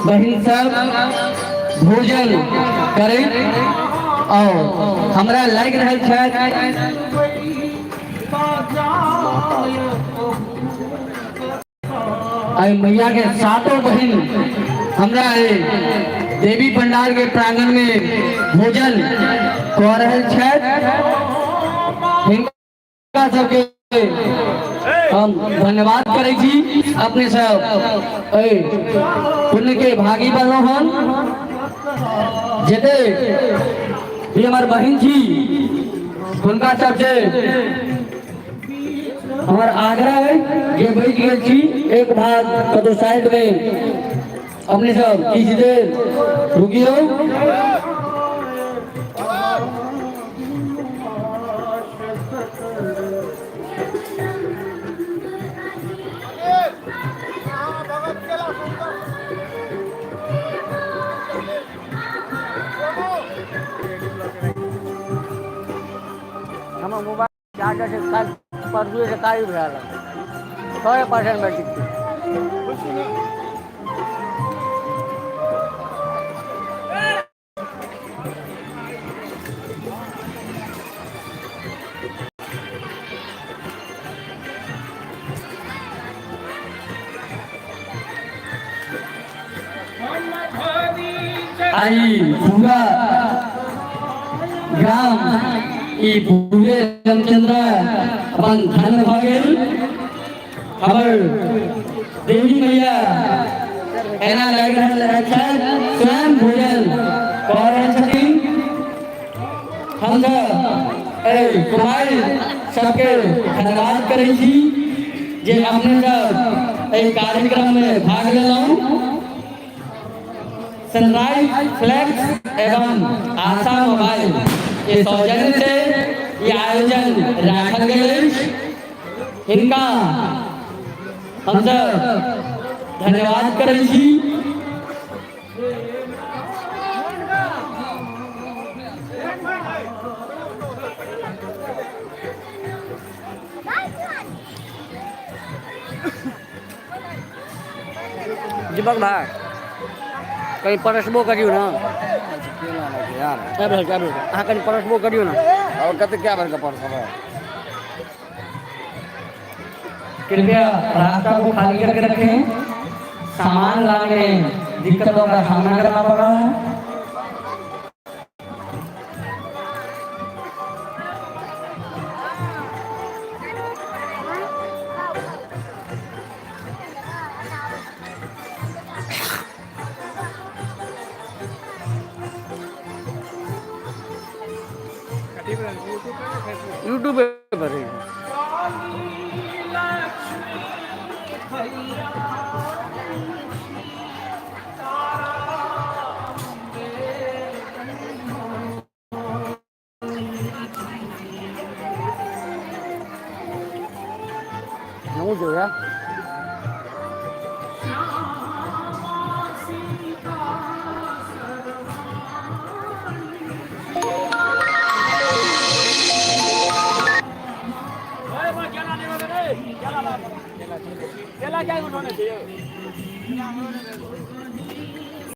बहिन सब भोजन करैत और हमरा लागि रहल छथि आई मैया के सातों बहिन हमरा देवी पंडाल के प्रांगण में भोजन कऽ रहल छथि। हिनका सबके हम धन्यवाद करै छी, अपने सब एहि पुण्य के भागी बनलहुँ हन। जते भी हमर बहिन छी हुनका सबसे हमर आग्रह है जे बैठ गेल छी एक भाग कतौ साइड में अपने सब किछु देर रुकियौ। हमर मोबाइल चार्जर से काल्हि परसुए से काल्हि भए गेल 6% बैटरी छै। आई पूरा ग्राम ई पूरे रामचंद्र अपन धन्य भऽ गेल। हमर देवी मैया एना लागि रहल छथि स्वयं भोजन कऽ रहल छथिन। हमसब एहि कुमारि सबके धन्यवाद करै छी जे अपने सब एहि कार्यक्रम में भाग लेलहुँ। सनराइज फ्लैक्स एवं आशा मोबाइल के सौजन्य से ई आयोजन राखल गेल अछि। हिनका हमसब धन्यवाद करै छी। दीपक भाई कहीं परसबो करियौ ने। आबि रहल छै, आबि रहल छै। अहाँ कनि परसबो करियौ ने। और कते क्या बेर के परसबै? कृपया रास्ता को खाली करके रखें, सामान लाने में दिक्कतों का सामना करना पड़ रहा है। यूट्यूब पर है। हमहूँ जेबै।